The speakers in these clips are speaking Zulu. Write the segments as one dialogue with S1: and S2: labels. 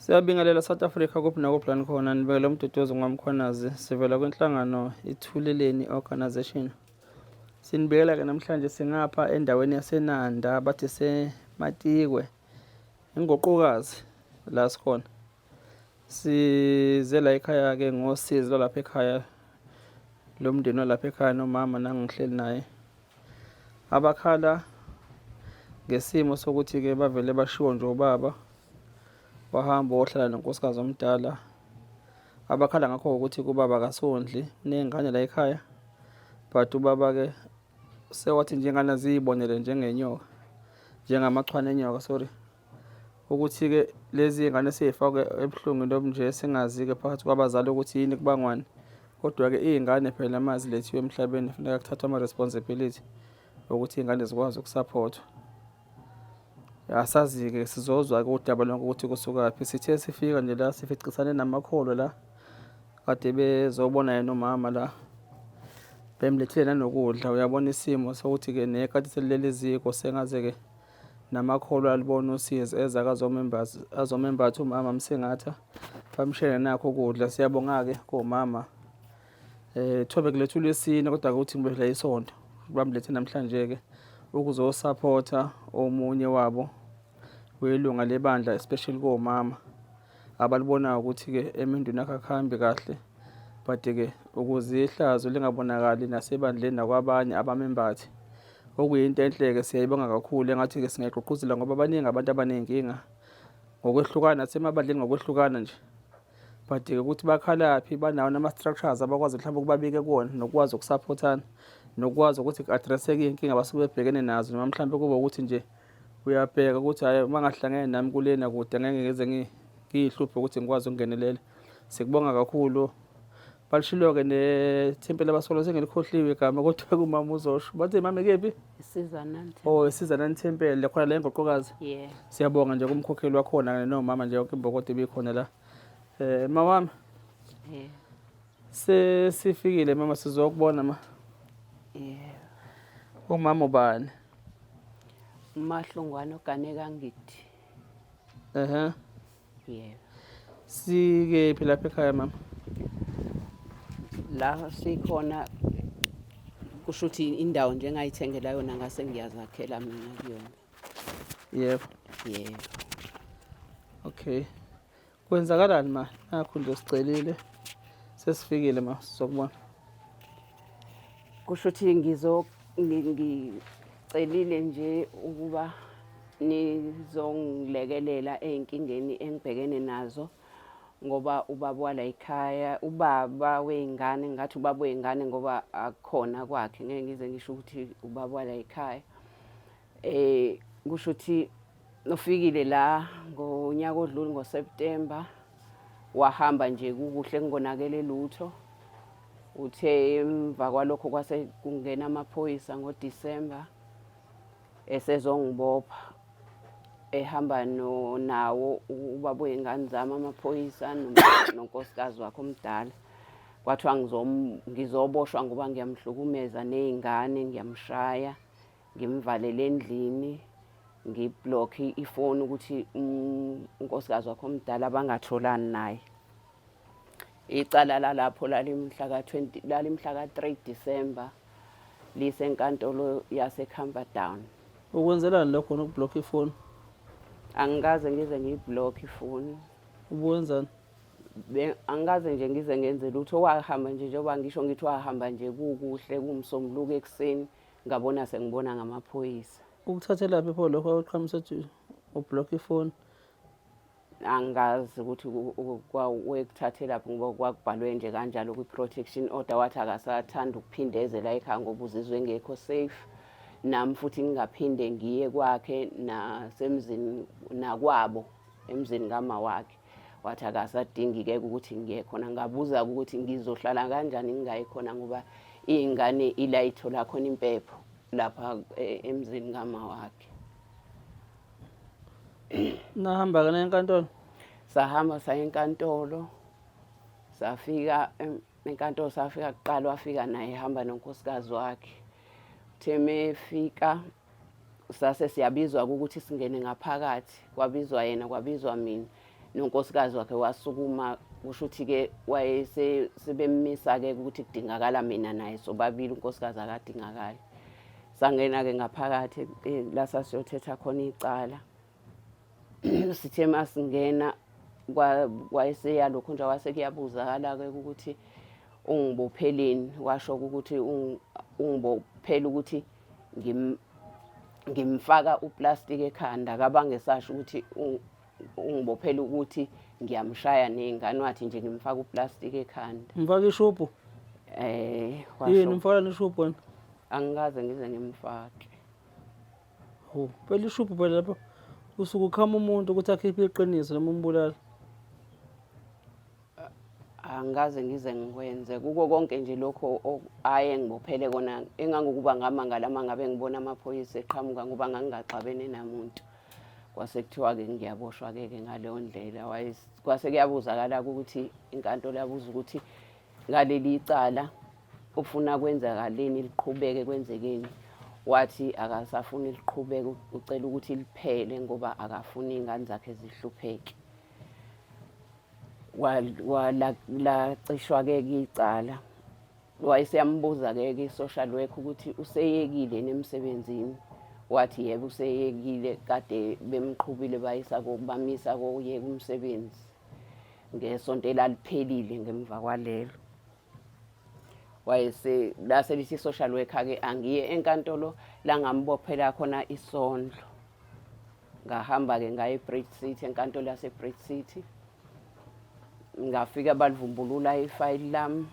S1: Siyabingelela South Africa kuphi nakuphi la nikhona nibekele umduduzi ngwaMkhwanazi sivela kwinhlangano iThuleleni Organisation. Sinibekela ke namhlanje singapha endaweni yaseNanda bathi seMatikwe ingoqukazi la sikhona. Size la ekhaya ke ngosizi lwalapha ekhaya lomndeni walapha ekhaya nomama nangihleli naye abakhala ngesimo sokuthi-ke bavele bashiwo nje ubaba wahamba wohlala nonkosikazi omdala abakhala ngakho ukuthi kubaba akasondli uney'ngane la ekhaya but ubaba-ke sewathi nje ingane ziyibonele njengenyoka njengamachwane enyoka sorry ukuthi-ke lezi ngane seyifakwe ebuhlungwini obunje singazi-ke phakathi kwabazali ukuthi yini kubangwani kodwa-ke iy'ngane phela uma zilethiwe emhlabeni funeka kuthathwe ama-responsibility ukuthi iy'ngane zikwazi ukusaphothwa asazi-ke sizozwa-ke udaba lonke ukuthi kusukaphi sithe sifika nje la sificisane namakholwa la kade bezobona yena umama la bemlethile nanokudla uyabona isimo sokuthi-ke nekati selilele iziko sengaze-ke namakholwa alibona usizi eza azomembatha umama msingatha bamshele nakho ukudla siyabonga-ke komama eh thobe kuletha ulwesine kodwa ukuthi ngibedla isonto bamlethe namhlanje-ke ukuzosaphotha omunye wabo welunga lebandla especially komama abalibonayo ukuthi-ke emendweni akhe akuhambi kahle but-ke ukuze ihlazo lingabonakali nasebandleni nakwabanye abamembathi okuyinto enhle-ke siyayibonga kakhulu engathi-ke singayigqugquzela ngoba baningi abantu abaney'nkinga ngokwehlukana nasemabandleni ngokwehlukana nje but-ke ukuthi bakhalaphi banawo nama-structures abakwazi mhlawumbe ukubabike kuwona nokwazi ukusaphothana nokwazi ukuthi ku-address-eke iy'nkinga abasuke bebhekene nazo noma mhlawumbe kube ukuthi nje uyabheka ukuthi hhayi uma ngahlangene nami kulena kude ngeke ngize ngiyihluphe ukuthi ngikwazi ukungenelela sikubonga kakhulu balishilo-ke nethempeli abasolwa sengilikhohliwe igama kodwa kumama uzosho bathi mama kephi oh isizanani thempeli khona le ngoqokazi
S2: yeah
S1: siyabonga nje kumkhokheli wakhona nomama nje yonke imbokodo ibikhona la eh mawami
S2: yeah
S1: sesifikile mama sizokubona ma
S2: yeah
S1: umama ubani
S2: uMahlongwane ogane kaNgidi.
S1: Ehhe.
S2: Yebo.
S1: Sikephi lapha ekhaya mama?
S2: La sikhona kusho ukuthi indawo nje engayithengela yona ngase ngiyazakhela mina kuyona.
S1: Yebo.
S2: Yebo.
S1: Okay. Kwenzakalani ma? Nakhu nje sicelile. Sesifikile ma sizokubona.
S2: Kusho ukuthi ngizo ngicelile nje ukuba nizongilekelela ey'nkingeni engibhekene nazo ngoba ubaba wala ekhaya ubaba wey'ngane ngathi ubaba wey'ngane ngoba akukhona kwakhe ngeke ngize ngisho ukuthi ubaba wala ekhaya Eh kusho ukuthi ufikile la ngonyaka odlule ngoSeptember wahamba nje kukuhle kungonakele lutho. Uthe emva kwalokho kwase kungena amaphoyisa ngoDisemba esezongibopha ehamba no nawo ubaba wey'ngane zami amaphoyisa nonkosikazi wakhe omdala. Kwathiwa ngizoboshwa ngoba ngiyamhlukumeza ney'ngane ngiyamshaya. Ngimvalele endlini ngiblock ifoni ukuthi unkosikazi wakhe omdala bangatholani naye. Icala lalapho lalimhla ka-20 lalimhla ka-3 December lisenkantolo yaseCamperdown.
S1: Ukwenzelani lokho nokublock ifoni?
S2: Angikaze ngize ngiyiblock ifoni.
S1: Ubuwenzani?
S2: Angikaze nje ngize ngenze lutho wahamba nje njengoba ngisho ngithi wahamba nje kukuhle kuwumsombuluko ekuseni ngabona sengibona ngamaphoyisa.
S1: Ukuthathelaphi pho lokho awuqhamusa ukuthi ublock ifoni?
S2: Angazi ukuthi wekuthathelaphi ngoba kwakubhalwe nje kanjalo kwi-protection order wathi akasathanda ukuphindezela ekhaya ngoba uzizwe engekho safe nami futhi ngingaphinde ngiye kwakhe nasemzini nakwabo emzini kama wakhe wathi akasadingi-ke ukuthi ngiye khona ngabuza ukuthi ngizohlala kanjani ngingayi khona ngoba iy'ngane ila ithola khona impepho lapha e, emzini kama wakhe
S1: nahamba-ke naye enkantolo
S2: sahamba saya enkantolo safika enkantolo safika kuqala wafika naye ehamba nonkosikazi wakhe uthe mefika sase siyabizwa ukuthi singene ngaphakathi kwabizwa yena kwabizwa mina Nonkosikazi wakhe wasukuma, kusho ukuthi-ke wayesebemmisa-ke ukuthi kudingakala mina naye sobabili, unkosikazi akadingakali. Sangena-ke ngaphakathi la sasiyothetha khona icala. Sithe masingena wayeseyalokhu nje, wase kuyabuzakala-ke ukuthi ungibopheleni. Washo ukuthi ungibophela ukuthi ngimfaka uplastiki ekhanda, akabange esasho ukuthi ungibophela ukuthi ngiyamshaya ney'ngane, wathi nje ngimfaka uplastiki ekhanda.
S1: Umfaka ishubhu?
S2: Washo.
S1: Yini umfaka ishubhu wena?
S2: Angikaze ngize ngimfake.
S1: Hawu, phela ishubhu phela lapho usuke ukhama umuntu ukuthi akhiphe iqiniso noma umbulala.
S2: Angikaze ngize ngikwenze kuko konke nje lokho aye ngibophele kona, engangokuba ngamangala uma ngabe ngibona amaphoyisa eqhamuka, ngoba ngangingaxabene namuntu. Kwase kuthiwa-ke ngiyaboshwa-ke ke ngaleyo ndlela. Kwase kuyabuzakala ukuthi inkantolo yabuza ukuthi ngaleli icala ufuna kwenzakaleni, liqhubeke kwenzekeni. Wathi akasafuni liqhubeke, ucela ukuthi liphele ngoba akafuni iy'ngane zakhe zihlupheke. Lacishwa-ke icala. Wayeseyambuza-ke i-social worker ukuthi useyekile yini emsebenzini. Wathi yebo useyekile, kade bemqhubile bayisa bamisa kokuyeka umsebenzi ngesonto elaliphelile ngemva kwalelo. Wayese lase lithi i-social worker-ke angiye enkantolo la ngambophela khona isondlo. Ngahamba-ke ngaya e-Bridge City, enkantolo yase-Bridge City. Ngafika balivumbulula ifayili lami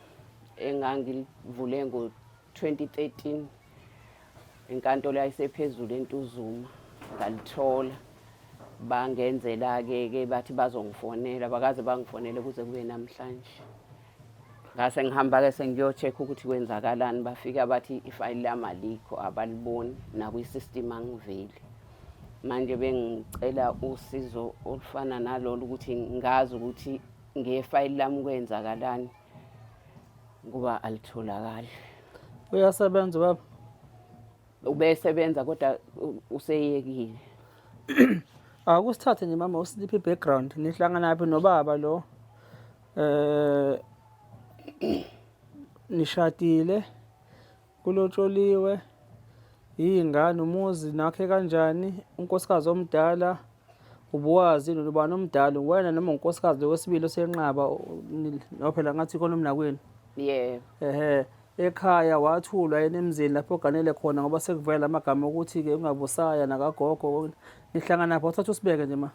S2: engangilivule ngo-2013. Inkantolo yayisephezulu eNtuzuma, ngalithola. Bangenzela-ke ke bathi bazongifonela, bakaze bangifonele kuze kube namhlanje. Ngase ngihamba-ke sengiyo-check ukuthi kwenzakalani, bafika bathi ifayili lami alikho, abaliboni, nakwi-system angiveli. Manje bengicela usizo olufana nalolu ukuthi ngazi ukuthi ngefayili lami kwenzakalani, ngoba alitholakali.
S1: Uyasebenza baba?
S2: Ubesebenza kodwa useyekile.
S1: Akusithathe nje mama usiliphe i-background, nihlanganaphi nobaba lo? Nishadile, kulotsholiwe, iy'ngane, umuzi nakhe kanjani, unkosikazi omdala ubuwazi yini ubani omdala, uwena noma unkosikazi lo wesibili osenqaba, no phela ngathi khona umnakwenu.
S2: Yebo.
S1: Ehhe, ekhaya wathulwa yena emzini lapho oganele khona ngoba sekuvela amagama okuthi-ke ungabusaya nakagogo, nihlanganaphi? Wathatha usibeke nje ma.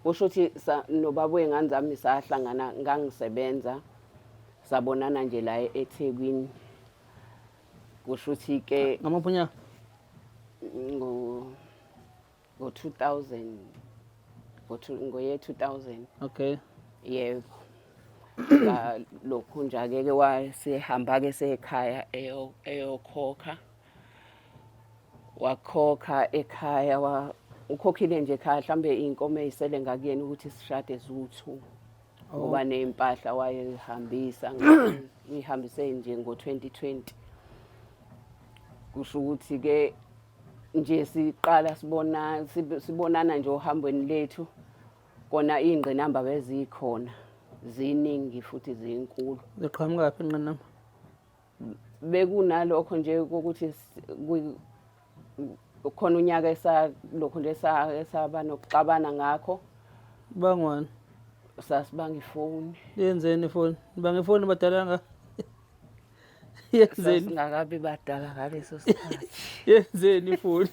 S2: Kusho ukuthi nobaba wey'ngane zami sahlangana, ngangisebenza, sabonana nje la eThekwini. Kusho ukuthi-ke
S1: Ngamuphi unyaka?
S2: Ngo-2000, ngo-year 2000.
S1: Okay.
S2: Yebo. Lokhu nje-ke ke wasehamba-ke sekhaya eyokhokha. Wakhokha ekhaya, ukhokhile nje ekhaya mhlambe iy'nkomo ey'sele ngakuyena ukuthi sishade ziwu-2. Ngoba ney'mpahla wayehambisa, uyihambise nje ngo-2020. Kusho ukuthi-ke nje siqala sibonana nje ohambweni lethu, kona iy'ngqinamba bezikhona ziningi futhi zinkulu.
S1: Ziqhamukaphi iy'ngqinamba?
S2: Bekunalokho nje kokuthi khona unyaka esalokhu nje esaba nokuxabana ngakho.
S1: Bangwani?
S2: Sasibanga ifoni.
S1: Yenzeni ifoni? Nibanga ifoni badala nga? Yenzeni?
S2: Sasingakabi badala ngaleso sikhathi.
S1: Yenzeni ifoni?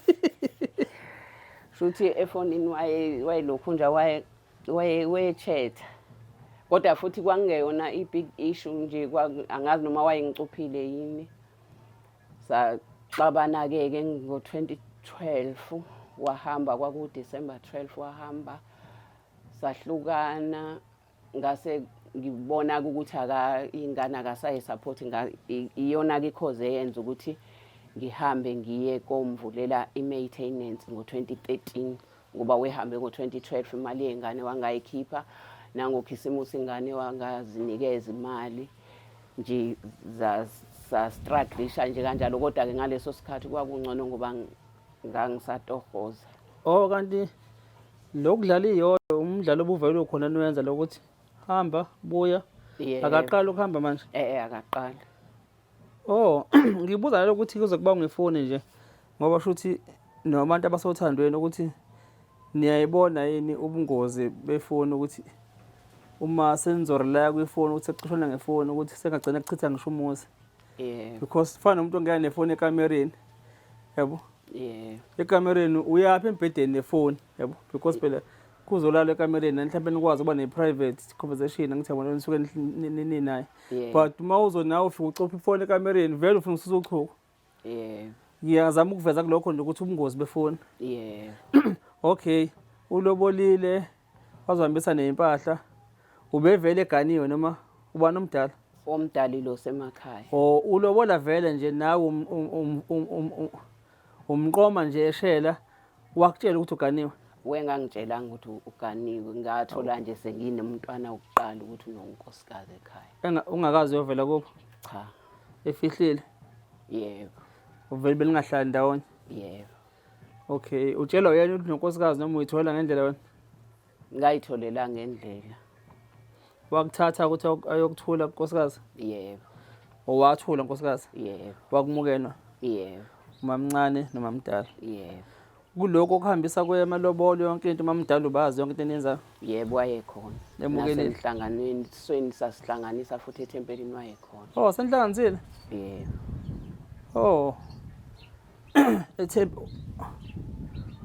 S2: Shuthi efonini wayelokhu nje wayechatha. Kodwa futhi kwakungeyona i-big issue nje, angazi noma wayengicuphile yini. Saxabana-ke ke ngo-2012, wahamba, kwaku-December 12 wahamba, sahlukana. Ngase ngibona ukuthi ingane akasayi-support, iyona-ke i-cause eyenza ukuthi ngihambe ngiye komvulela i-maintenance ngo-2013, ngoba wehambe ngo-2012 imali yey'ngane wangayikhipha, nangokhisimusi ingane wangazinikeza imali nje, sa-strugglisha nje kanjalo. Kodwa-ke ngaleso sikhathi kwakungcono ngoba ngangisatohoza.
S1: Oh, kanti Lokudlala iyoyo umdlalo obuvele ukhona niwenza lokuthi hamba buya.
S2: Yebo.
S1: Akaqali ukuhamba manje.
S2: Eh akaqali.
S1: Oh, ngibuza nalokuthi ukuthi kuze kuba ngifoni nje ngoba shuthi nabantu abasothandweni ukuthi niyayibona yini ubungozi befoni ukuthi uma senizorelaya kwifoni ukuthi sekuxoshana ngefoni ukuthi sengagcina kuchitha ngisho umuzi.
S2: Yebo.
S1: Because fana nomuntu ongena nefoni ekamereni. Yabo?
S2: Yebo.
S1: Ekamereni uyaphi embhedeni nefoni, yabo? Because phela kuzolala ekamereni mhlawumbe nikwazi ukuba ne-private conversation angithi yabona nisuke ninaye.
S2: Yebo.
S1: But uma uzonawe ufike ucopha ifoni ekamereni vele ufuna ukususa uchuku.
S2: Yebo.
S1: Ngiyazama ukuveza kulokho nje ukuthi ubungozi befoni.
S2: Yebo.
S1: Okay, ulobolile wazohambisa nezimpahla. Ubevele eganiwe noma ubani omdala?
S2: Omdala ilo semakhaya.
S1: O ulobola vele nje nawe umqoma nje eshela wakutshela ukuthi uganiwe.
S2: Wengangitshelanga ukuthi uganiwe, ngathola nje senginomntwana wokuqala ukuthi unonkosikazi ekhaya.
S1: Ungakazi uyovela kubo?
S2: Cha.
S1: Efihlile?
S2: Yebo.
S1: Uvele beningahlali ndawonye?
S2: Yebo.
S1: Okay, utshelwa uyena ukuthi unonkosikazi noma uyithola ngendlela wena?
S2: Ngayitholela ngendlela.
S1: Wakuthatha ukuthi ayokuthula nkosikazi?
S2: Yebo.
S1: Owathula nkosikazi?
S2: Yebo.
S1: Wakumukelwa?
S2: Yebo.
S1: Umamncane nomamdala?
S2: Yebo.
S1: Kulokhu okuhambisa kwemalobolo yonke into umamdala ubazi yonke into eniyenzayo?
S2: Yebo, wayekhona.
S1: Emukelile.
S2: Nasemhlanganweni sweni sasihlanganisa futhi ethempelini wayekhona.
S1: Oh, senihlanganisile?
S2: Yebo.
S1: Oh. Ethempe.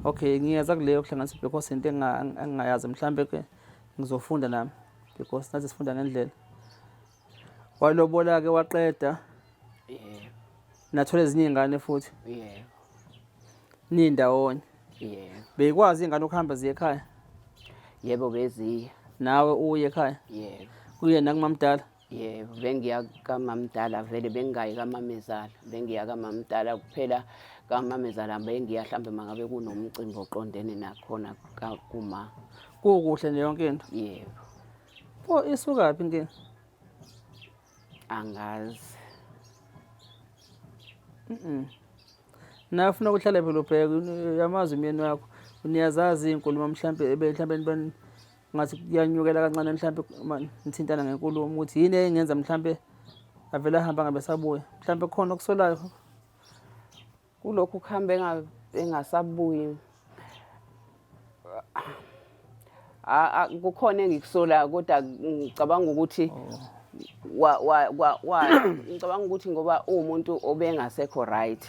S1: Okay, ngiyeza kuleyo kuhlanganisa because into engingayazi mhlambe ke ngizofunda nami because nathi sifunda ngendlela. Walobola ke waqeda.
S2: Yebo.
S1: Nathola ezinye izingane futhi.
S2: Yebo.
S1: Nindawonye.
S2: Yebo.
S1: Beyikwazi ingane ukuhamba ziye ekhaya?
S2: Yebo, beziya.
S1: Nawe uye ekhaya?
S2: Yebo.
S1: Uye nakumamdala?
S2: Yebo, bengiya kamamdala vele, bengingayi kamamezala, bengiya kamamdala kuphela. Kamamezala bengiya mhlambe mangabe kunomcimbi oqondene nakhona kuma.
S1: Kukuhle nje yonke into?
S2: Yebo.
S1: Pho isukaphi inkinga?
S2: Angazi.
S1: Nawe ufuna ukuhlala phela ubheke uyamazi umyeni wakho. Niyazazi iy'nkulumo mhlampe ebe mhlampe ngathi kuyanyukela kancane mhlampe uma nithintana ngenkulumo ukuthi yini engenza mhlampe avele ahambe angabe sabuya. Mhlampe khona okusolayo.
S2: Kulokhu kuhambe engasabuyi. Kukhona engikusolayo kodwa ngicabanga ukuthi ngicabanga ukuthi ngoba uwumuntu obengasekho right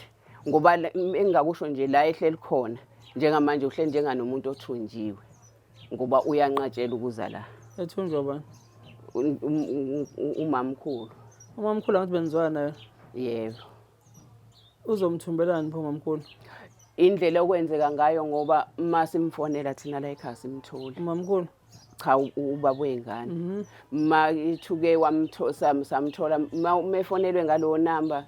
S2: ngoba engingakusho nje la ehleli khona njengamanje uhleli njenganomuntu othunjiwe ngoba uyanqatshela ukuza la.
S1: Ethunjwa bani?
S2: Umamkhulu.
S1: Umamkhulu angithi benizwana naye?
S2: Yebo.
S1: Uzomthumbelani pho umamkhulu?
S2: Indlela okwenzeka ngayo ngoba uma simfonela thina la ekhaya simtholi.
S1: Umamkhulu?
S2: Cha, ubaba wey'ngane. Ma ithuke samthola uma efonelwe ngalowo namba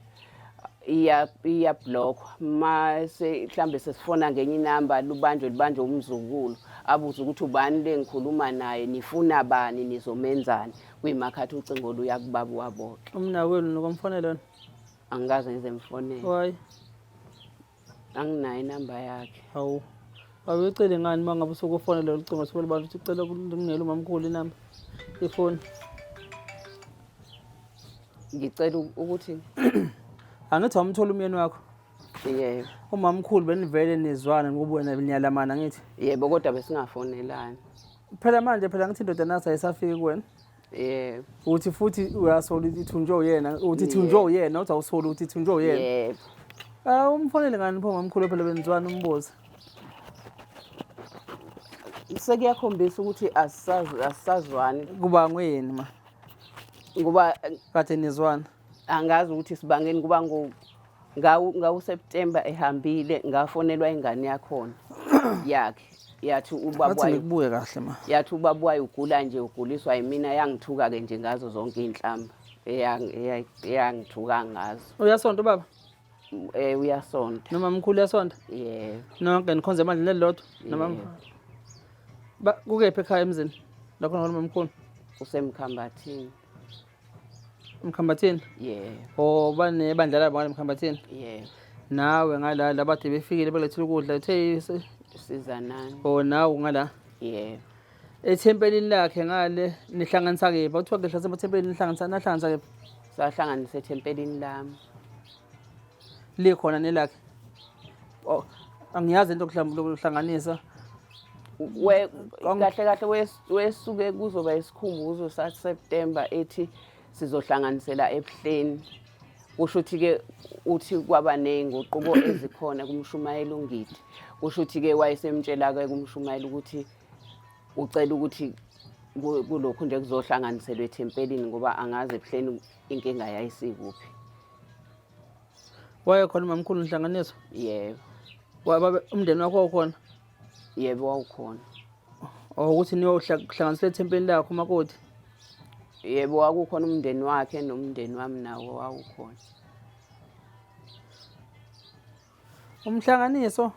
S2: iyablockwa. Ma mhlambe sesifona ngenye inamba lubanjwe umzukulu abuze ukuthi ubani le ngikhuluma naye, nifuna bani, nizomenzani. Kuyimakhathi ucingo luya kubaba waboke.
S1: Umnakwenu nokumfonela wena?
S2: Angikaze ngize ngifonele.
S1: Why?
S2: Anginayo inamba yakhe.
S1: Hawu. Awuyicele ngani uma ngabe usuke ufonela lolu cingo suke lubantu uthi ucela ukunginela umamkhulu inamba ifoni.
S2: Ngicela ukuthi
S1: angithi wamthola umyeni wakho.
S2: Yebo.
S1: Umamkhulu benivele nizwana ngoba wena niyalamana ngithi.
S2: Yebo, kodwa besingafonelani.
S1: Phela manje phela ngithi indoda nasi ayisafiki kuwena.
S2: Yebo.
S1: Uthi futhi uyasola ukuthi ithunjwe uyena, uthi ithunjwe uyena, uthi awusoli ukuthi ithunjwe uyena.
S2: Yebo.
S1: Ah, umfonele ngani pho mamkhulu phela benizwana umbuzo.
S2: Sekuyakhombisa ukuthi asisazwani.
S1: Kuba nguyini ma?
S2: Ngoba
S1: kade nizwana.
S2: Angazi ukuthi sibangeni kuba ngawu September ehambile ngafonelwa ingane yakhona yakhe. Yathi ubaba
S1: Ngathi
S2: wayo
S1: ngikubuye kahle ma.
S2: Yathi ubaba wayo ugula nje uguliswa yimina, yangithuka ke nje ngazo zonke inhlamba eyangithuka ngazo.
S1: Uyasonta ubaba?
S2: Uyasonta.
S1: Noma mkhulu uyasonta?
S2: Yebo.
S1: Nonke nikhonze ebandleni elilodwa? Noma
S2: Yebo.
S1: Ba kukephi ekhaya emzini? La khona noma mkhulu?
S2: Usemkhambathini.
S1: Emkhambathini?
S2: Yebo.
S1: Oh, banebandla labo ngale emkhambathini?
S2: Yebo.
S1: Nawe ngala labade befikile belethile ukudla uthe
S2: Sizanani.
S1: Oh, nawe ngala.
S2: Yebo.
S1: Ethempelini lakhe ngale nihlanganisa kephi? Kuthiwa ngehlase emathempelini nihlanganisa nahlanganisa kephi?
S2: Sahlanganisa ethempelini lami.
S1: Likhona nelakhe. Oh, angiyazi into yokuhlanganisa.
S2: We kahle kahle wesuke kuzoba isikhumbuzo sa September ethi sizohlanganisela ebuhleni. Kusho ukuthi-ke uthi kwaba ney'nguquko ezikhona kumshumayeli uNgidi. Kusho ukuthi-ke wayesemtshela-ke kumshumayeli ukuthi ucela ukuthi kulokhu nje kuzohlanganiselwa ethempelini ngoba angazi ebuhleni inkinga yayisikuphi.
S1: Wayekhona umamkhulu nhlanganiso?
S2: Yebo.
S1: Umndeni wakho wawukhona?
S2: Yebo wawukhona.
S1: Oh ukuthi niyohlanganisela ethempelini lakho umakoti?
S2: Yebo wakukhona umndeni wakhe nomndeni wami nawo wawukhona.
S1: Umhlanganiso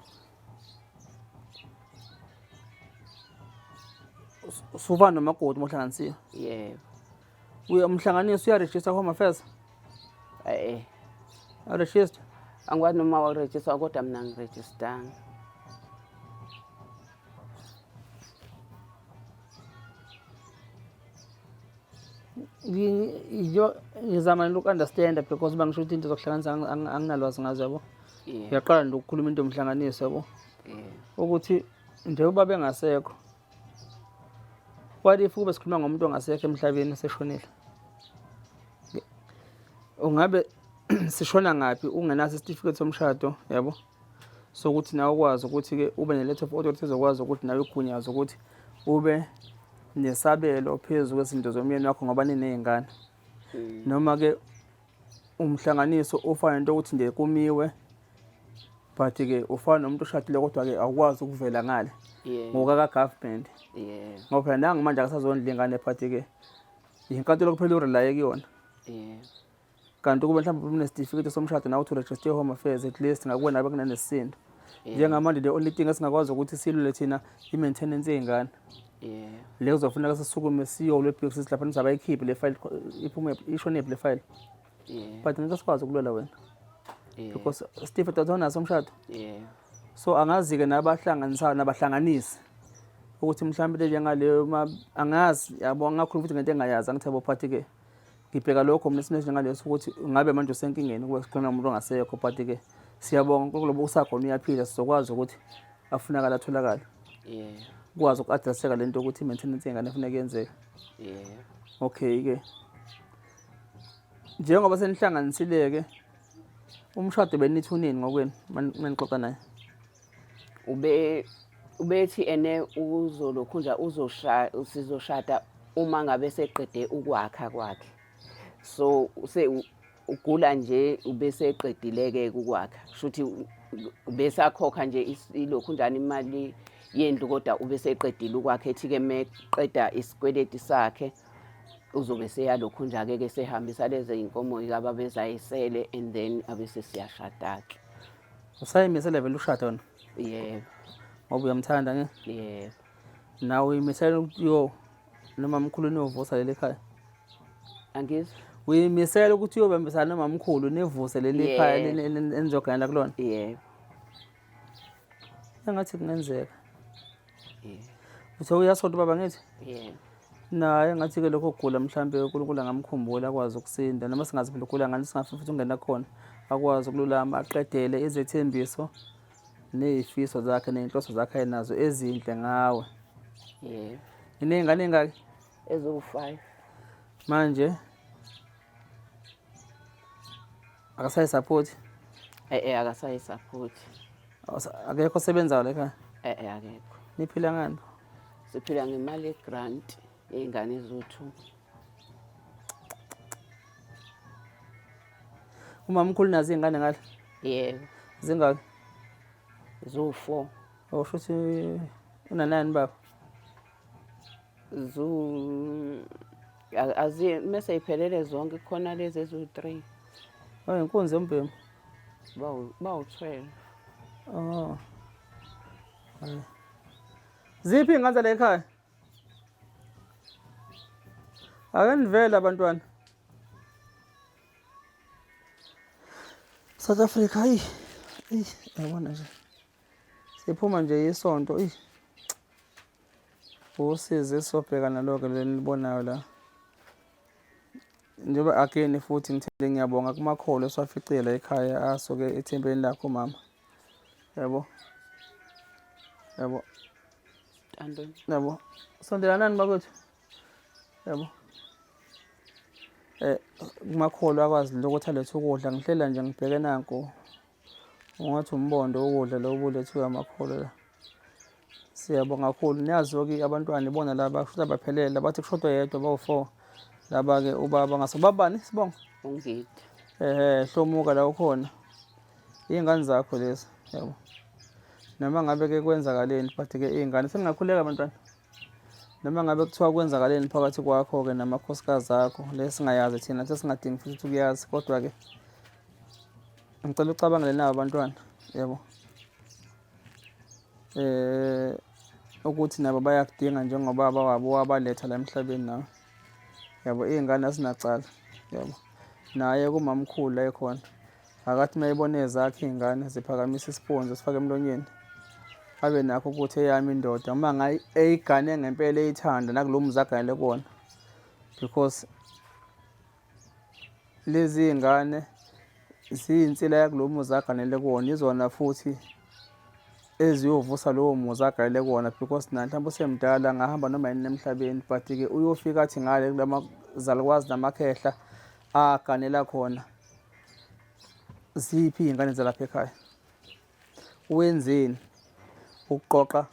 S1: suva nomakoti uma uhlanganisiwe?
S2: Yebo.
S1: Uya umhlanganiso uyarejista Home Affairs?
S2: Eh.
S1: Awurejista?
S2: Angikwazi noma wawurejista kodwa mina angirejistanga.
S1: Ngizama nje uku-understanda because uba ngisho ukuthi into zokuhlanganisa anginalwazi ngazo yabo. Ngiyaqala nje ukukhuluma into yomhlanganiso yabo. Ukuthi njengoba bengasekho what if kube sikhuluma ngomuntu ongasekho emhlabeni oseshonile? Ungabe sishona ngaphi ungenaso isitifiketi somshado yabo? Sokuthi nawe ukwazi ukuthi-ke ube ne-letter of authority ezokwazi ukuthi nawe igunyaze ukuthi ube nesabelo phezu kwezinto zomyeni wakho ngoba niney'ngane. Noma-ke umhlanganiso ufana nento yokuthi nje kumiwe but-ke ufana nomuntu oshadile kodwa-ke awukwazi ukuvela ngale ngokaka-government. Ngoba phela nangu manje akasazondla ingane but-ke yinkantolo kuphela urelaye kuyona. Kanti ukube mhlawumbe unesitifiketi somshado nawe uthi uregister Home Affairs at least ngakuwena abe kunanesisindo. Njengamanje the only thing esingakwazi ukuthi silule thina i-maintenance yey'ngane. Le kuzofuneka sisukume siyolwe ebhekisisi sithi lapha nizabe ayikhiphe le file iphume ishonephi le file. But ngeke sikwazi ukulwela wena. Because isitifiketi awunaso somshado. So angazi-ke nabahlanganisayo nabahlanganisi ukuthi mhlawumbe into enjengaleyo angazi yabo angakhuluma futhi ngento engayazi angithi yabo but-ke ngibheka lokho mina isimo esinjengaleso ukuthi ngabe manje usenkingeni kube sikhona umuntu ongasekho but-ke siyabonga uNkulunkulu ngoba usakhona uyaphila sizokwazi ukuthi afunakale atholakale. Ukwazi uku-addresseka le nto yokuthi i-maintenance yengane efuneka yenzeke. Okay-ke njengoba senihlanganisile-ke umshado benithi unini ngokwenu manixoxa naye?
S2: Ube ubethi ene uzolokhunja uzosha sizoshada uma ngabe seqede ukwakha kwakhe. So se ugula nje ubeseqedile-ke ukwakha. Kushuthi ubesakhokha nje ilokhunjana imali yendlu kodwa ubeseqedile ukwakha ethi-ke meqeda isikweleti sakhe uzobe seyalokhunja-ke ke sehambisa lezi iy'nkomo ababezayisele and then abese siyashada-ke.
S1: Usayimisele vele ushada wena?
S2: Yebo.
S1: Ngoba uyamthanda nge?
S2: Yebo.
S1: Nawe uyimisele ukuthi yo noma mkhulu niyovusa leli khaya?
S2: Angizwa.
S1: Uyimisele ukuthi uyobambisana nomamkhulu nivuse leli khaya enizoganela kulona?
S2: Yebo.
S1: Engathi kungenzeka. Yebo. Uthe uyasonta ubaba ngithi?
S2: Yebo.
S1: Naye ngathi-ke lokho kugula mhlampe uNkulunkulu angamkhumbula akwazi ukusinda noma singazi phela ugula ngani singafuni futhi ungena khona akwazi ukululama aqedele izethembiso ney'fiso zakhe ney'nhloso zakhe ayenazo ezinhle ngawe.
S2: Yebo.
S1: Niney'ngane ey'ngaki?
S2: Eziwu-five.
S1: Manje akasayi-support?
S2: E-e akasayi-support.
S1: Akekho osebenzayo la ekhaya?
S2: E-e akekho.
S1: Niphila ngani?
S2: Siphila ngemali ye-grant yey'ngane eziwu-two.
S1: Umamkhulu nazo iy'ngane ngale?
S2: Yebo.
S1: Zingaki?
S2: Ziwu-four.
S1: Oh, shuthi unanani baba?
S2: Zu aziye mese iphelele zonke kukhona lezi eziwu-three.
S1: Oh, inkunzi yombhemu.
S2: Bawu-12.
S1: Oh. Ziphi iy'ngane zala ekhaya? Ake nivele abantwana. South Africa ayi ayi yabona nje. Siphuma nje isonto ayi. Usizi esobheka nalo-ke leli nibonayo la. Njengoba again futhi ngithende ngiyabonga kumakholo esiwaficile la ekhaya asuke ethempelini lakho mama. Yabo. Yabo.
S2: Ntando.
S1: Yabo. Sondelanani bakwethu. Yabo. Eh kumakholo akwazi lokho alethe ukudla ngihlela nje ngibheke nanku Ungathi umbondo wokudla lo obulethiwe amakholwa la. Siyabonga kakhulu. Niyazi-ke abantwana ibona laba kushuthi abaphelele bathi kushoda oyedwa bawu-four. Laba-ke ubaba ngase ubabani sibonga?
S2: Ungidi.
S1: Ehhe hlomuka la ukhona. Iy'ngane zakho lezi yabo. Noma ngabe-ke kwenzakaleni but-ke iy'ngane seningakhuleka bantwana. Noma ngabe kuthiwa kwenzakaleni phakathi kwakho-ke namakhosikazi akho le singayazi thina sesingadingi futhi ukuthi ukuyazi kodwa-ke Ngicela ucabangele nabo abantwana yebo. Eh ukuthi nabo bayakudinga njengobaba wabo wabaletha la emhlabeni nawe. Yabo iy'ngane azinacala yabo. Naye kumamkhulu la ekhona akathi uma ebona ezakhe iy'ngane ziphakamisa isiponji sifake emlonyeni abe nakho ukuthi eyami indoda uma eyigane ngempela eyithanda nakulo muzi aganele kuwona because Lezi iy'ngane ziyinsila yakulo muzi aganele kuwona, izona futhi eziyovusa lowo muzi aganele kuwona because naye mhlawumbe usemdala angahamba noma yini emhlabeni but-ke uyofika athi ngale kulama zalukwazi namakhehla aganela khona ziphi iy'ngane zalapha ekhaya. Wenzeni ukuqoqa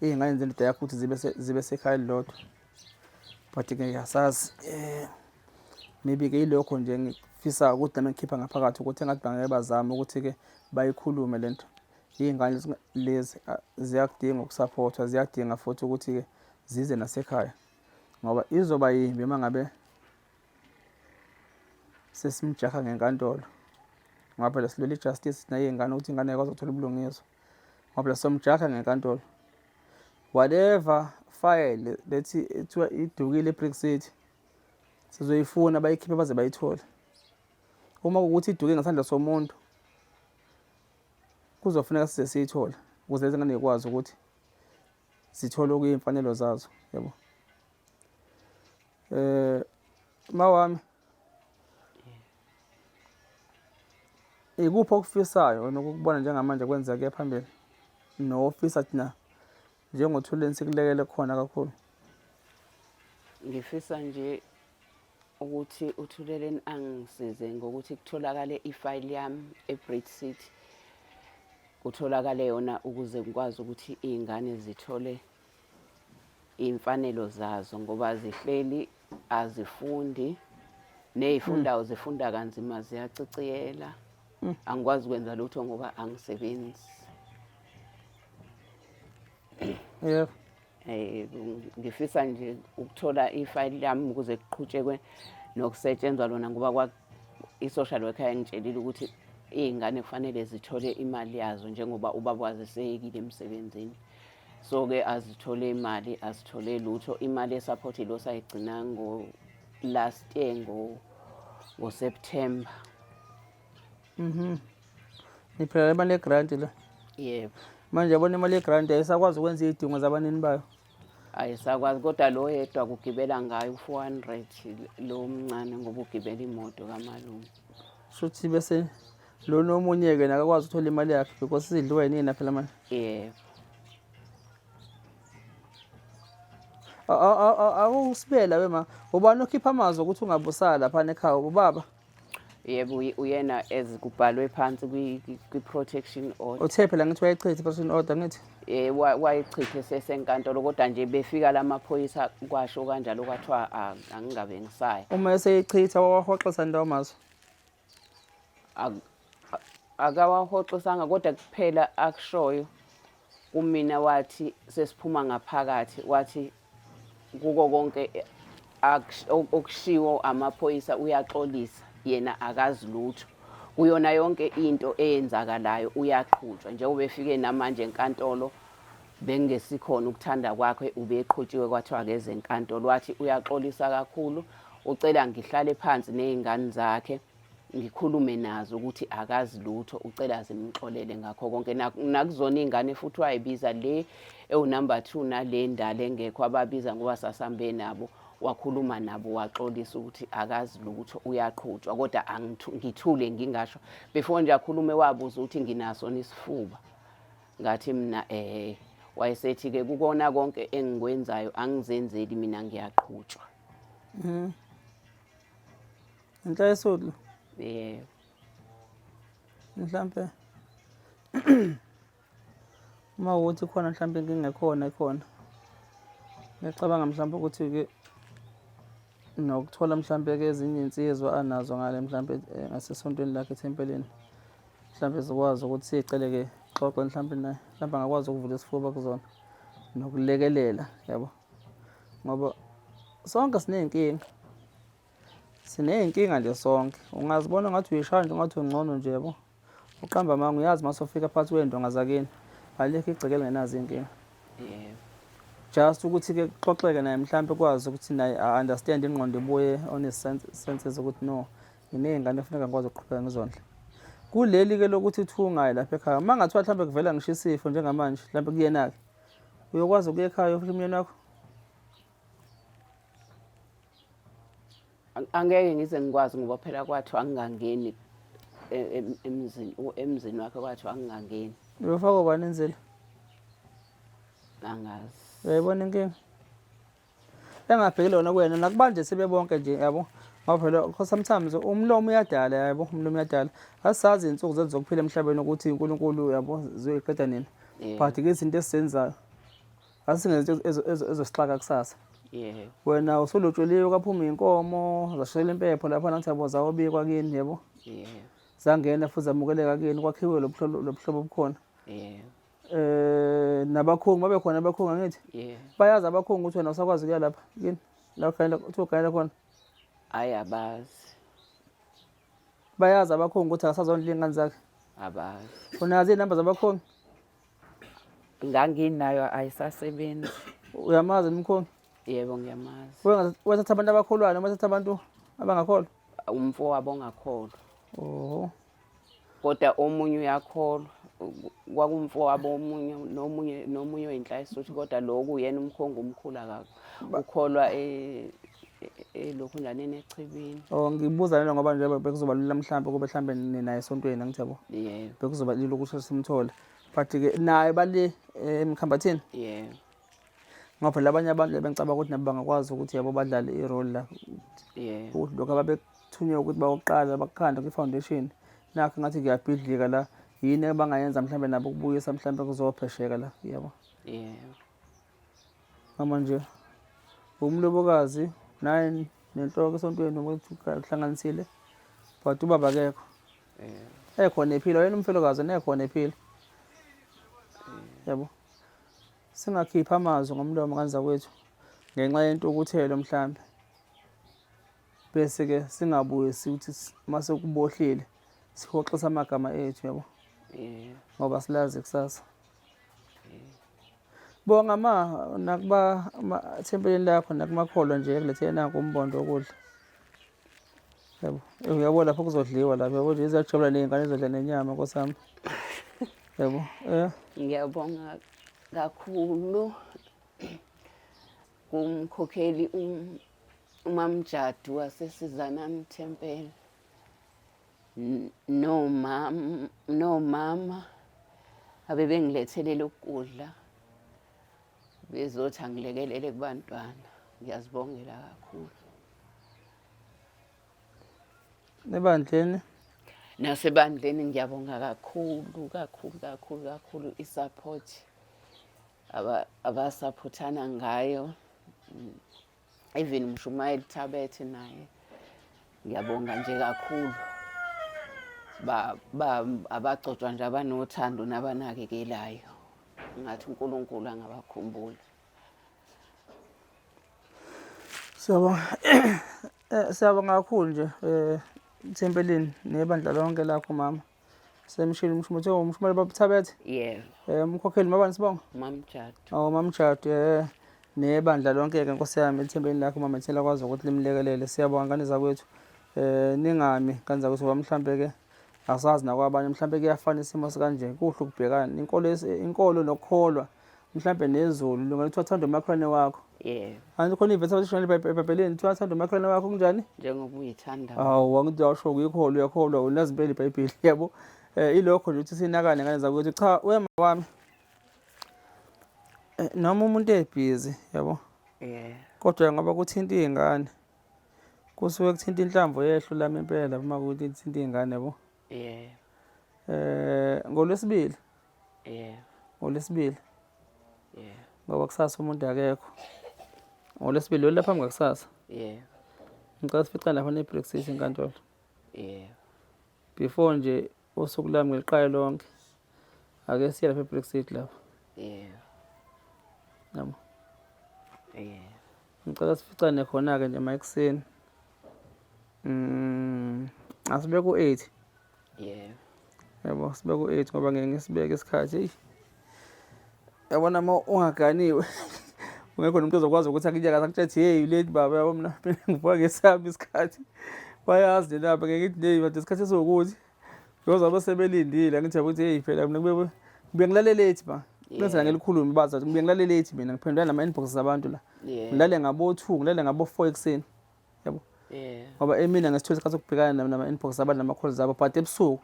S1: iy'ngane zendoda yakho ukuthi zibe zibe sekhaya elilodwa? But-ke asazi maybe-ke yilokho nje engifisa ukuthi nami ngikhipha ngaphakathi ukuthi engathi bangeke bazame ukuthi-ke bayikhulume le nto. Iy'ngane lezi ziyakudinga ukusaphothwa, ziyadinga futhi ukuthi-ke zize nasekhaya ngoba izoba yimbi uma ngabe sesimjaha ngenkantolo ngoba phela silwela i-justice ney'ngane ukuthi ingane ikwazi ukuthola ubulungiswa ngoba phela somjaha ngenkantolo whatever file lethi ethiwa idukile eBrick City sizoyifuna bayikhiphe baze bayithole uma kuwukuthi iduke ngesandla somuntu kuzofuneka size siyithole ukuze lezi ngane zikwazi ukuthi zithole okuyimfanelo zazo yabo. Eh mawami ikuphi okufisayo nokukubona njengamanje kwenzeke phambili nofisa thina njengoThuleni sikulekele khona kakhulu?
S2: Ngifisa nje ukuthi uThuleleni angisize ngokuthi kutholakale ifayili yami eBridge City, kutholakale yona ukuze ngikwazi ukuthi iy'ngane zithole iy'mfanelo zazo ngoba zihleli azifundi ney'fundayo zifunda kanzima ziyaciciyela. Angikwazi ukwenza lutho ngoba angisebenzi.
S1: Yebo.
S2: Eh ngifisa nje ukuthola ifayili lami ukuze kuqhutshekwe nokusetshenzwa lona ngoba kwa i-social worker yangitshelile ukuthi iy'ngane kufanele zithole imali yazo njengoba ubaba wazo eseyekile emsebenzini. So-ke azithole imali, azithole lutho. Imali ye-support ilo sayigcina ngo-last year ngo-September.
S1: Niphila le mali ye-grant le.
S2: Yebo.
S1: Manje yabona imali ye-grant ayisakwazi ukwenza iy'dingo zabanini bayo.
S2: Ayisakwazi kodwa lo yedwa kugibela ngayo u-400 lo mncane ngoba ugibela imoto kamalume.
S1: Shuthi bese lona omunye-ke nakakwazi ukuthola imali yakhe because isidliwa yinina phela manje.
S2: Yebo.
S1: Awusibela wema. Ubani okhipha amazwi ukuthi ungabusala lapha ekhaya ubaba?
S2: Yebo uyena as kubhalwe phansi kwi-protection order.
S1: Uthe phela ngithi wayichitha i-protection order ngithi.
S2: Eh wayichithe sesenkantolo kodwa nje befika lamaphoyisa kwasho kanjalo kwathiwa angingabe ngisaya.
S1: Uma eseyichitha wawahoxisa ndawo amazwi.
S2: Akawahoxisanga kodwa kuphela akushoyo kumina wathi sesiphuma ngaphakathi wathi kuko konke okushiwo amaphoyisa uyaxolisa yena akazi lutho kuyona yonke into eyenzakalayo uyaqhutshwa njengoba efike namanje enkantolo bengesikhona ukuthanda kwakhe ubeqhutshiwe kwathiwa akeze enkantolo wathi uyaxolisa kakhulu ucela ngihlale phansi ney'ngane zakhe ngikhulume nazo ukuthi akazi lutho ucela zimxolele ngakho konke. Nakuzona iy'ngane futhi wayibiza le Ewu-number 2 nale ndala engekho ababiza ngoba sasambe nabo, wakhuluma nabo waxolisa ukuthi akazi lutho uyaqhutshwa, kodwa ngithule ngingasho. Before nje akhulume wabuza ukuthi nginaso nisifuba. Ngathi mina eh, wayesethi-ke kukona konke engikwenzayo angizenzeli mina ngiyaqhutshwa.
S1: Inhla yesulu.
S2: Yebo.
S1: Mhlampe uma ukuthi khona mhlampe inkinga ekhona ikhona. Ngiyacabanga mhlampe ukuthi-ke nokuthola mhlampe-ke ezinye iy'nsizwa anazo ngale mhlampe ngasesontweni lakhe ethempelini. Mhlampe zikwazi ukuthi siy'cele-ke xoxe mhlampe naye, mhlampe angakwazi ukuvula isifuba kuzona nokulekelela yabo. Ngoba sonke siney'nkinga. Siney'nkinga nje sonke. Ungazibona ngathi uyishaya nje ungathi ungcono nje yabo. Uqamba amanga uyazi uma sofika phakathi kwey'ndonga zakini alikho igceke elingenazo iy'nkinga.
S2: Yebo.
S1: Just ukuthi-ke kuxoxeke naye mhlampe kwazi ukuthi naye a-understand ingqondo ibuye on his senses ukuthi no nginey'ngane efuneka ngikwazi ukuqhubeka ngizondle. Kuleli-ke lokuthi kuthiwa ungayi lapha ekhaya, uma ngathiwa mhlampe kuvela ngisho isifo njengamanje mhlampe kuyena-ke, uyokwazi ukuya ekhaya uyofihla umyeni wakho?
S2: Angeke ngize ngikwazi ngoba phela kwathiwa angingangeni emzini, emzini wakhe kwathiwa angingangeni.
S1: Uyofaka ubani enzela?
S2: Angazi.
S1: Uyayibona inkinga? Engabhekile wona kuwena nakubanje sebebonke nje yabo. Ngoba phela because sometimes umlomo uyadala yabo, umlomo uyadala. Asazi izinsuku zethu zokuphila emhlabeni ukuthi uNkulunkulu yabo ziyoyiqeda nini. But ke izinto esizenzayo asingenzi ezosixaka kusasa.
S2: Yebo.
S1: Wena usulotsholiwe kwaphuma inkomo, zashayela impepho lapha nathi yabo zawobikwa kini yebo.
S2: Yebo.
S1: Zangena futhi zamukeleka kini kwakhiwe lobuhlobo lobuhlobo obukhona.
S2: Yebo.
S1: Nabakhungi babe khona abakhungi angithi?
S2: Yebo.
S1: Bayazi abakhungi ukuthi wena usakwazi ukuya lapha kini la uganela uthi uganela khona.
S2: Hayi abazi.
S1: Bayazi abakhungi ukuthi akasazondla iy'ngane zakhe.
S2: Abazi.
S1: Unazo iy'namba zabakhungi?
S2: Nganginayo ayisasebenzi.
S1: Uyamazi umkhongi?
S2: Yebo ngiyamazi.
S1: Wethatha abantu abakholwayo noma wethatha abantu abangakholwa?
S2: Umfowabo ongakholwa.
S1: Oho.
S2: Kodwa omunye uyakholwa. Kwakumfowabo omunye nomunye nomunye oyinhlayisuthu kodwa lo kuyena umkhongi omkhulu akakho. Ukholwa elokhunjaneni echibini.
S1: Oh ngibuza lena ngoba nje bekuzoba lula mhlawumbe kube mhlawumbe ninaye esontweni angithi yabo.
S2: Yebo.
S1: Bekuzoba lula ukuthi simthole. But ke naye bale emkhambathini.
S2: Yebo.
S1: Ngoba phela abanye abantu bengicabanga ukuthi nabo bangakwazi ukuthi yabo badlale i-role la.
S2: Yebo.
S1: Ukuthi lokho ababethunywe ukuthi bayoqala bakukhanda kwi-foundation. Nakho ngathi kuyabhidlika la. Yini abangayenza mhlawumbe nabo ukubuyisa mhlawumbe kuzophesheka la yabo.
S2: Yebo.
S1: Mama nje umlobokazi naye nenhloko esontweni ukuthi uhlanganisile but ubaba akekho. Ekhona ephila yena umfelokazi nekhona ephila. Yabo. Singakhipha amazwi ngomlomo kanzakwethu ngenxa yentukuthelo mhlambe. Bese ke singabuye sithi mase kubohlile sihoxisa amagama ethu yabo. Ngoba silazi kusasa. Bonga ma nakuba ethempelini lakho nakumakholwa nje ekulethele nanku umbondo wokudla. Yabo, uyabo lapho kuzodliwa lapho yabo nje izajabula ney'ngane izodla nenyama nkosi yami. Yabo, eh.
S2: Ngiyabonga kakhulu kumkhokheli uMamjadu waseSizanani Temple nomama nomama abebengilethelele ukudla bezothi angilekelele kubantwana. Ngiyazibongela kakhulu.
S1: Ebandleni?
S2: Nasebandleni ngiyabonga kakhulu kakhulu kakhulu kakhulu i-support abasaphothana ngayo. Even Mshumayeli Thabethe naye ngiyabonga nje kakhulu. Abagcotshwa nje abanothando nabanakekelayo. Ngathi uNkulunkulu angabakhumbula.
S1: Siyabonga. Siyabonga kakhulu nje ethempelini nebandla lonke lakho mama. Semshilo umshumo uthe umshumayeli baba Thabethe?
S2: Yebo.
S1: Umkhokheli mabani sibonga?
S2: Mamjadu.
S1: Oh Mamjadu nebandla lonke ke Nkosi yami ethempelini lakho mama ethela kwazi ukuthi limlekelele. Siyabonga ngane zakwethu. Ningami ngane zakwethu ngoba mhlambe ke asazi nakwabanye mhlambe kuyafana isimo sikanje kuhle ukubhekana inkolo inkolo nokukholwa. Mhlambe nezulu lungena kuthiwa thanda umakhelwane wakho.
S2: Yebo.
S1: Anti khona ivesi abathi shona eBhayibhelini kuthiwa thanda umakhelwane wakho kunjani?
S2: Njengoba uyithanda.
S1: Hawu angithi awusho kuyikholwa uyakholwa unazi impela iBhayibheli yabo. Eh ilokho nje ukuthi sinakane ngane zakwethu cha wema wami. Eh, noma umuntu ebhizi yabo.
S2: Yeah.
S1: Kodwa ngoba kuthinta iy'ngane kusuke kuthinta inhlamvu yehlo lami impela uma kuthi kuthinta iy'ngane yabo.
S2: Yeah.
S1: Eh ngolwesibili.
S2: Yeah.
S1: NgoLwesibili.
S2: Yeah.
S1: Ngoba kusasa umuntu akekho. NgoLwesibili lolu lapha ngakusasa.
S2: Yeah.
S1: Ngicela sificane lapha ne-Brick City enkantolo.
S2: Yeah.
S1: Before nje usuku lami ngiliqale lonke. Ake siye lapha e-Brick City lapha.
S2: Yeah.
S1: Yabo.
S2: Yeah.
S1: Ngicela sificane khona-ke nje ma ekuseni. Asibeke u-8.
S2: Yeah.
S1: Yabo sibeke u-8 ngoba ngeke ngisibeke isikhathi. Eyi. Yabona uma ungaganiwe ungekho nomuntu ozokwazi ukuthi akunyakaze akutshela ukuthi hey late baba yabo mina mina ngivuka ngesami isikhathi. Bayazi nje lapha ngeke ngithi hey but isikhathi esiwukuthi because abe sebelindile angithi yabo ukuthi hey phela mina kube ngibuye ngilale late ba. Bese
S2: Yeah.
S1: ngelikhulume bazi ukuthi ngibuye ngilale late mina ngiphendula nama inbox zabantu la.
S2: Yeah.
S1: Ngilale ngabo 2 ngilale ngabo 4 ekuseni. Yabo.
S2: Yeah.
S1: Ngoba emina ngesithola isikhathi sokubhekana nama-inbox abantu nama-calls abo but ebusuku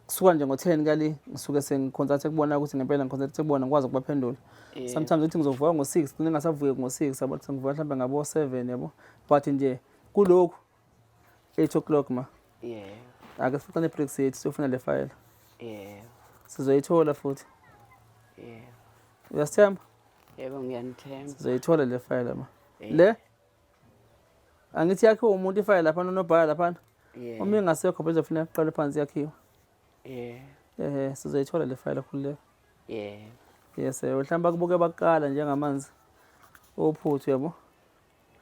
S1: kusuka nje ngo-10 kali ngisuke sengikhonsathe kubona ukuthi ngempela ngikhonsathe kubona ngikwazi ukubaphendula.
S2: Yeah.
S1: Sometimes ngithi ngizovuka ngo-6 gcine ngingasavuki ngo-6 yabo sengivuka mhlawumbe ngabo-7 yabo but nje kulokhu 8 o'clock ma
S2: Yeah.
S1: ake sificane i-break sethu siyofuna le file
S2: Yeah.
S1: sizoyithola futhi
S2: Yeah.
S1: uyasithemba
S2: Yebo ngiyanithemba.
S1: sizoyithola le file ma
S2: Yeah.
S1: le angithi yakhiwe umuntu ifile laphana unobhala laphana
S2: Yeah.
S1: uma ingasekho bezofuneka kuqale phansi yakhiwe
S2: Yeah.
S1: ehe sizoyithola le file khululeka
S2: Yeah.
S1: yes mhlawumbe bakubuke bakuqala njengamanzi ophuthu yabo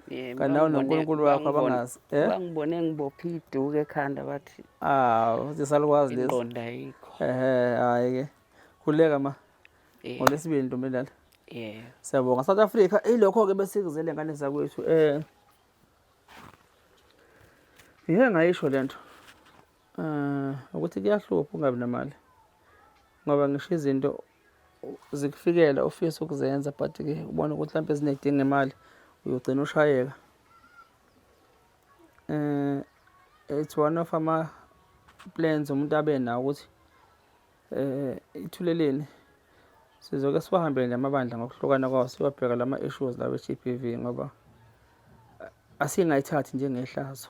S2: Yeah,
S1: kanti nawe
S2: bangibone-
S1: noNkulunkulu wakho
S2: bangibone-
S1: abangazi eh
S2: Bangibone ngibophe iduku ekhanda bathi
S1: ah sisalukwazi lesi
S2: ingqondo ayikho.
S1: ehe hayi ke khululeka ma
S2: Yeah.
S1: ngolwesibili ntombi endala
S2: Yeah.
S1: siyabonga South Africa ilokho ke besikuzele ngane zakwethu eh Ngike ngayisho lento eh ukuthi kuyahlupha ungabi namali ngoba ngisho izinto zikufikela ufisa ukuzenza but ke ubona ukuthi mhlawumbe zinedinga imali uyogcina ushayeka eh it's one of ama plans umuntu abe nawo ukuthi eh ithuleleni sizoke siwahambele nje amabandla ngokuhlukana kwawo siwabheka lama issues lawa e-GBV ngoba asingayithathi njengehlazo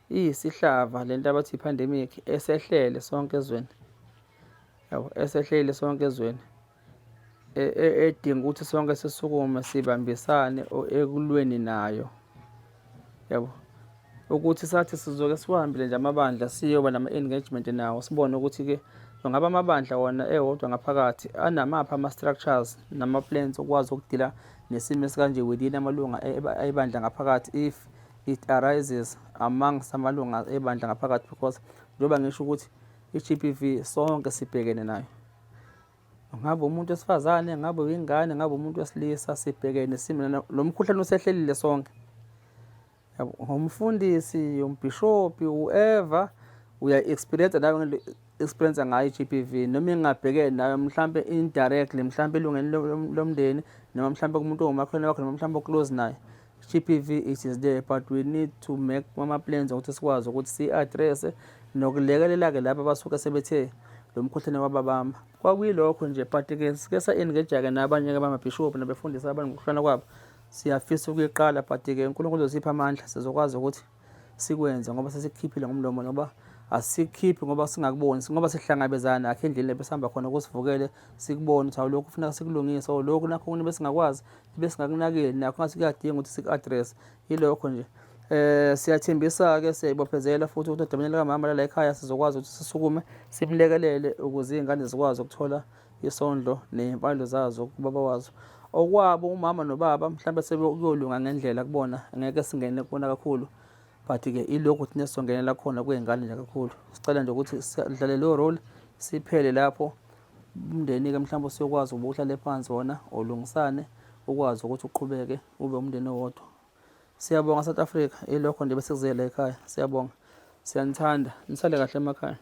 S1: iyisihlava lento abathi i-pandemic esehlele sonke ezweni yabo esehlele sonke ezweni edinga ukuthi sonke sisukume sibambisane ekulweni nayo yabo ukuthi sathi sizoke siwahambele nje amabandla siyoba nama-engagement nawo sibone ukuthi-ke ngabe amabandla wona ewodwa ngaphakathi anamaphi ama-structures nama-plans okwazi ukudila nesimo esikanje within amalunga ebandla ngaphakathi if it arises amongst amalunga ebandla ngaphakathi because njengoba ngisho ukuthi i-GBV sonke sibhekene nayo ngabe umuntu wesifazane ngabe uyingane ngabe umuntu wesilisa sibhekene nesimo lo mkhuhlane usehlelile sonke yabo umfundisi umbhishobhi whoever uya-experience nawe ngento experience ngayo i-GBV noma ingabhekene nawe mhlampe indirectly mhlampe elungeni lomndeni noma mhlampe kumuntu ongumakhelwane wakho noma mhlampe o-close naye GBV it is there but we need to make ama-plans ukuthi sikwazi ukuthi si-address nokulekelela-ke laba abasuke sebethe lo mkhuhlane wababamba kwakuyilokho nje but-ke sike sa-engage-ke nabanye-ke bamabhishobhi nabefundisi abantu ngokuhlukana kwabo siyafisa ukuyiqala but-ke uNkulunkulu uzosipha amandla sizokwazi ukuthi sikwenze ngoba sesikukhiphile ngomlomo ngoba asikhiphi ngoba singakuboni ngoba sihlangabezana nakho endleleni besihamba khona kusivukele sikubone ukuthi awulokhu kufuneka sikulungise or lokhu nakho kunye besingakwazi besingakunakile nakho ngathi kuyadinga ukuthi siku-address yilokho nje eh siyathembisa ke siyayibophezela futhi ukuthi odabeni likamama la ekhaya sizokwazi ukuthi sisukume simlekelele ukuze izingane zikwazi ukuthola isondlo ney'mfanelo zazo kubaba wazo. Okwabo umama nobaba mhlawumbe sebekuyolunga ngendlela kubona ngeke singene kubona kakhulu but-ke ilokhu thina sizongenela khona kwey'ngane nje kakhulu. Sicela nje ukuthi sidlale leyo role siphele lapho umndeni-ke mhlawumbe usuyokwazi ukuba uhlale phansi wona ulungisane ukwazi ukuthi uqhubeke ube umndeni owodwa. Siyabonga South Africa, ilokho nje besikuzele ekhaya. Siyabonga. Siyanithanda. Nisale kahle emakhaya.